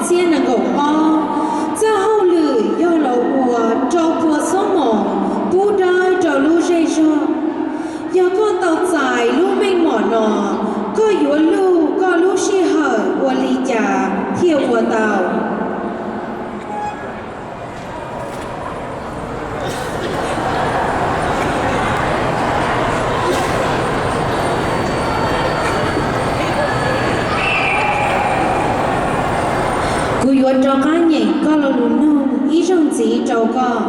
txhiab nees nkaum ob. Txoj hauj lwm yog los ua rau pua xuab moos pub dawb rau lub zej zog. Yog koj tau txais lub meej mom no, koj yuav luj koj lub sij hawm ua li cas thiaj ua tau? Kuv yuav rov qab nyeem koj lo lus nug ib zaug ntxiv rau koj.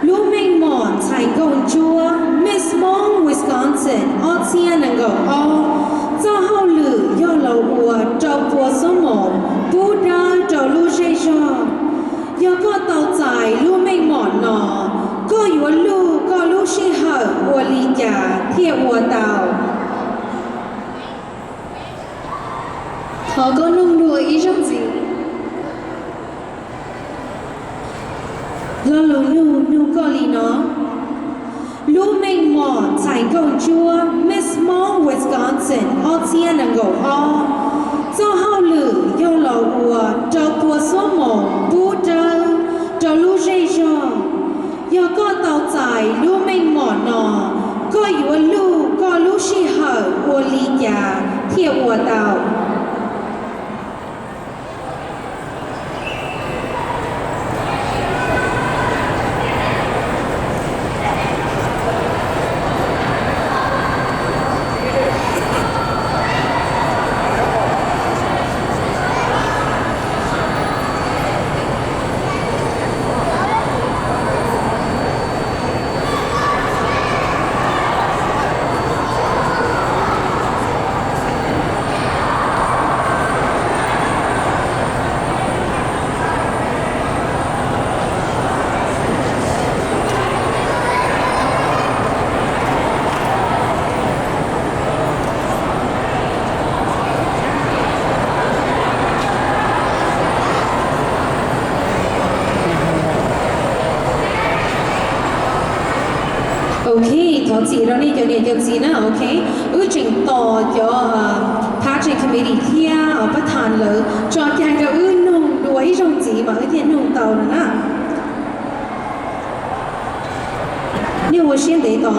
Lub meej mom ntxhais nkauj ntsuab Miss Hmong Wisconsin ob txhiab nees nkaum ob, txoj hauj lwm yog los ua rau pua xuab moos pub dawb rau lub zej zog. Yog koj tau txais lub meej mom no, koj yuav luj koj lub sij hawm ua li cas thiaj ua tau? Thov koj nug dua ib zaug ntxiv. Lo lus nug nug koj li no: Lub meej mom ntxhais nkauj ntsuab Miss Hmong Wisconsin ob txhiab nees nkaum ob, txoj hauj lwm yog los ua rau pua xuab moos pub dawb rau lub zej zog. Yog koj tau txais lub meej mom no, koj yuav luj koj lub sij hawm ua li cas thiaj ua tau? Ok, thov txim rau nej cov niam cov txiv na, ok. Wb tseem tos cov pageant committee thiab pab tham lawv tso cai rau wb nug dua ib zaug ntxiv mas wb thiaj nug tau no na. Nej ua siab ntev tos.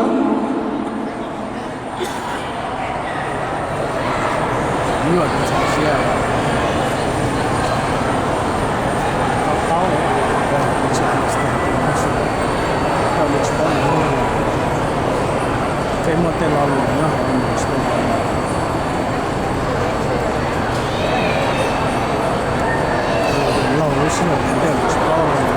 Nyuaj txog siab, paub paub, kuv tsis understand, tab sis koj yuav tsis paub lus, peb muaj tej lo lus nyob hauv tsis tau, laug lub sij hawm ntej tsis paub.